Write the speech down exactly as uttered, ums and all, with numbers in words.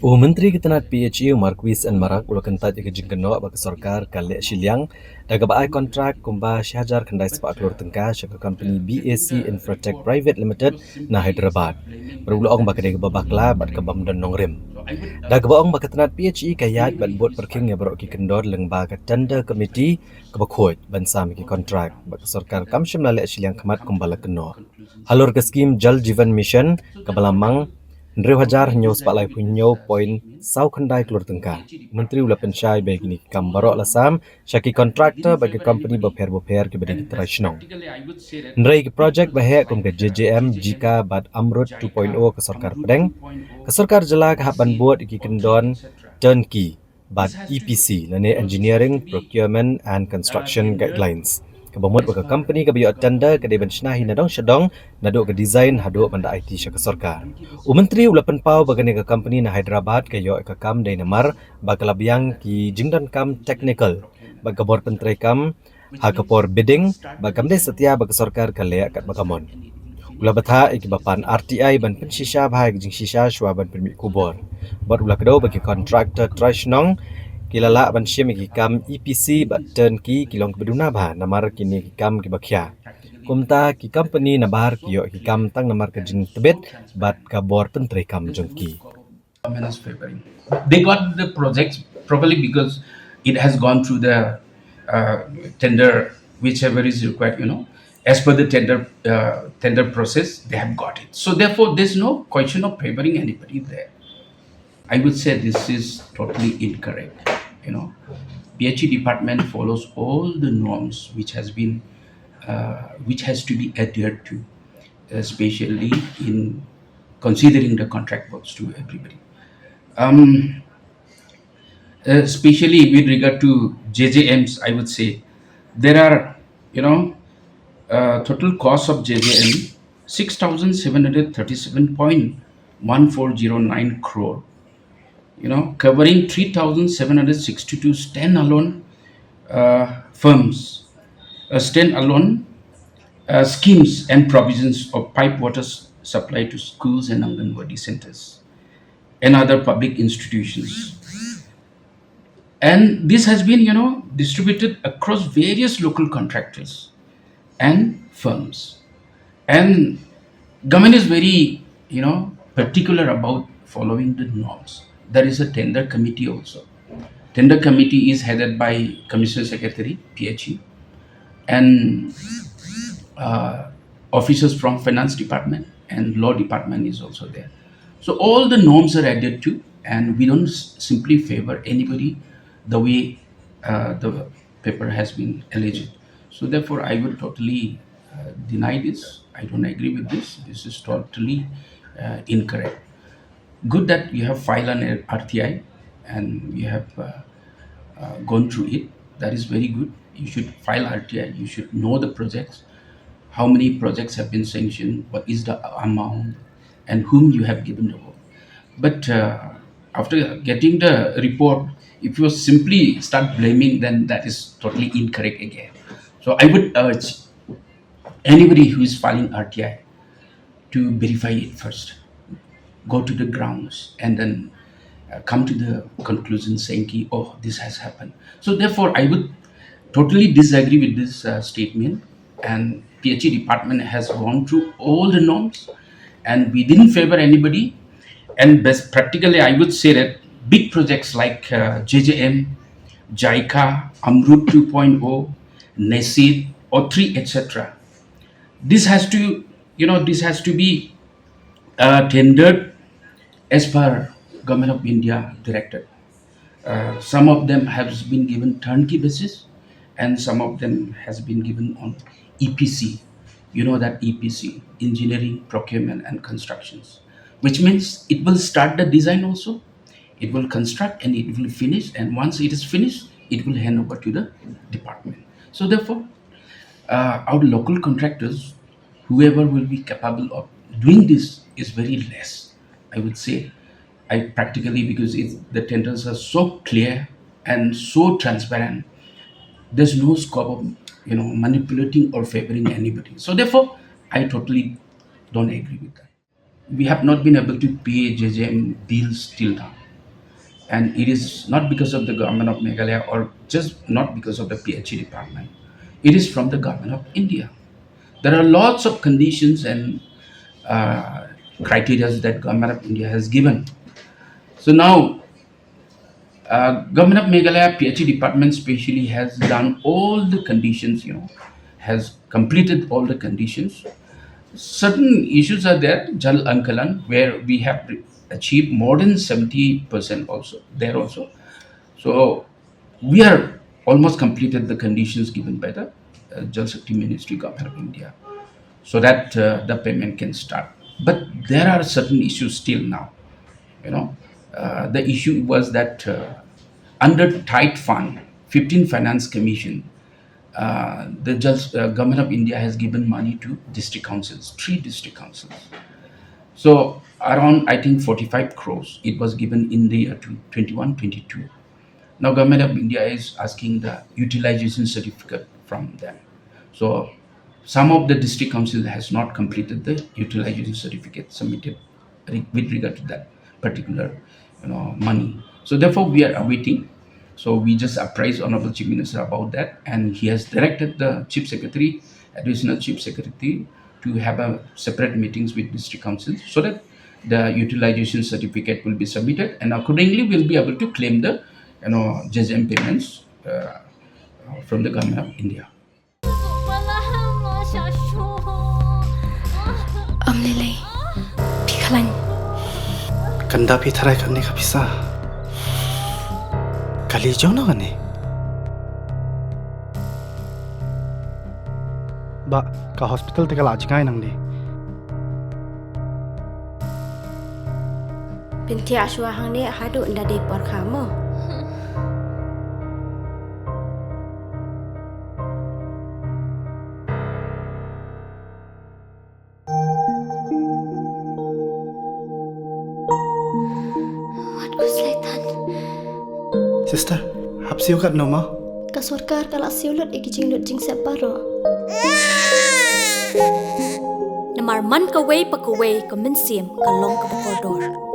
U Myntri ka tnat P H E u Marcuise N Marak u la kyntait ïa ka jingkynnoh ba ka sorkar ka leh shiliang da kaba ai kontrak kumba shi hajar khyndai spah klur tyngka sha ka kompani B A C Infratech Private Limited na Hyderabad. Bad u la ong ba ka dei kaba bakla bad kaba ym don nongrim. Da kaba ong ba ka tnat P H E ka ïaid bad bud pyrkhing ïa baroh ki kyndon lyngba ka tender committee kaba khuid ban sam ïa ki kontrak bad ka sorkar kam shym la leh shiliang khmat kumba la kynnoh. Halor ka skim Jal Jeevan Mission kaba la mang hynriew hajar hynñiew spah laiphew hynñiew point saw khyndai klur tyngka. Myntri u la pynshai ba kine ki kam baroh la sam sha ki kontraktor bad ki kompani bapher bapher kiba dei ki trai shnong. Hynrei ki projek ba heh kum ka J J M, Jika bad Amrut two point oh ka sorkar pdeng, ka sorkar jylla ka hap ban bud ïa ki kyndon turnkey bad E P C lane Engineering, Procurement and Construction Guidelines. Kaba mut ba ka kompani kaba ïoh tender ka dei ban shna hi na dong sha dong, naduh ka design haduh ban da aiti sha ka sorkar. U Myntri u la pynpaw ba kane ka kompani na Hyderabad ka ïoh ïa ka kam dei namar ba ka la biang ki jingdonkam technical bad ka bor pyntreikam ha ka por bidding bad kam dei satia ba ka sorkar ka leh katba ka mon. U la bthah ïa kiba pan R T I ban pynshisha bha ïa ka jingshisha shuwa ban pynmih khubor. Bad u la kdew ba ki kontraktor trai shnong ki la lah ban shim ïa ki kam E P C bad turnkey ki long kiba duna bha namar kine ki kam kiba khia. Kumta ki kompani na bar ki ïoh ïa ki kam tang namar ka jingtbit bad ka bor pyntreikam jong ki. Government is favoring. They got the projects probably because it has gone through the uh, tender, whichever is required, you know, as per the tender uh, tender process, they have got it. So therefore, there's no question of favoring anybody there. I would say this is totally incorrect. You know, P H E department follows all the norms which has been uh, which has to be adhered to, especially in considering the contract works to everybody. Um, especially with regard to J J Ms, I would say there are, you know, uh, total cost of J J M six thousand seven hundred thirty-seven point one four zero nine crore, you know, covering three thousand seven hundred sixty-two standalone uh, firms, uh, standalone uh, schemes and provisions of pipe water s- supply to schools and Anganwadi centers and other public institutions. And this has been, you know, distributed across various local contractors and firms. And government is very, you know, particular about following the norms. There is a tender committee also. Tender committee is headed by Commissioner Secretary, P H E, and uh, officers from finance department and law department is also there. So all the norms are adhered to, and we don't s- simply favor anybody the way uh, the paper has been alleged. So therefore, I would totally uh, deny this. I don't agree with this. This is totally uh, incorrect. Good that you have filed an R T I and you have uh, uh, gone through it. That is very good. You should file R T I. You should know the projects, how many projects have been sanctioned, what is the amount, and whom you have given the work. But uh, after getting the report, if you simply start blaming, then that is totally incorrect again. So I would urge anybody who is filing R T I to verify it first, go to the grounds, and then uh, come to the conclusion saying, ki, oh, this has happened. So therefore, I would totally disagree with this uh, statement. And P H E department has gone through all the norms, and we didn't favor anybody. And best practically, I would say that big projects like uh, J J M, JICA, Amrut two point oh, NESID, O three, et cetera. This has to, you know, this has to be uh, tendered as per Government of India directed. Uh, some of them have been given turnkey basis, and some of them has been given on E P C. You know that E P C, engineering, procurement, and constructions, which means it will start the design also, it will construct and it will finish. And once it is finished, it will hand over to the department. So therefore, uh, our local contractors, whoever will be capable of doing this, is very less, I would say. I practically, because it, the tenders are so clear and so transparent, there's no scope of, you know, manipulating or favoring anybody. So therefore, I totally don't agree with that. We have not been able to pay J J M bills till now. And it is not because of the government of Meghalaya or just not because of the P H E department. It is from the government of India. There are lots of conditions and uh, criteria that government of India has given. So now, uh, government of Meghalaya P H E department specially has done all the conditions, you know, has completed all the conditions. Certain issues are there, Jal Ankulan, where we have achieved more than seventy percent also there also. So we are almost completed the conditions given by the uh, Jal Shakti Ministry, Government of India, so that uh, the payment can start. But there are certain issues still now. You know, uh, the issue was that uh, under tied fund, fifteen Finance Commission, uh, the Jal, uh, Government of India has given money to district councils, three district councils. So around, I think, forty-five crores, it was given in the year twenty-one twenty-two. Now, Government of India is asking the utilization certificate from them. So some of the district council has not completed the utilization certificate submitted re-, with regard to that particular, you know, money. So therefore, we are awaiting. So we just apprised Honorable Chief Minister about that, and he has directed the Chief Secretary, Additional Chief Secretary, to have a separate meetings with district councils so that the utilization certificate will be submitted, and accordingly we'll be able to claim the, you know, J J M payments uh, from the Government of India. Ym lei lei. Phi khlaiñ. Kan da phi tharai kane ka pisa. Kali jong no kane. Ba ka hospital te ka la jngai nangne. Pynthia shuwa hangne haduh nda dei por kha mo. Wat khuslai tan. Sister, hap siew katno mo? Ka sorkar ka la siew lut ïa ki jinglut jingsep baroh. Namar man kawei pa kawei ka mynsiem ka long kaba kordor.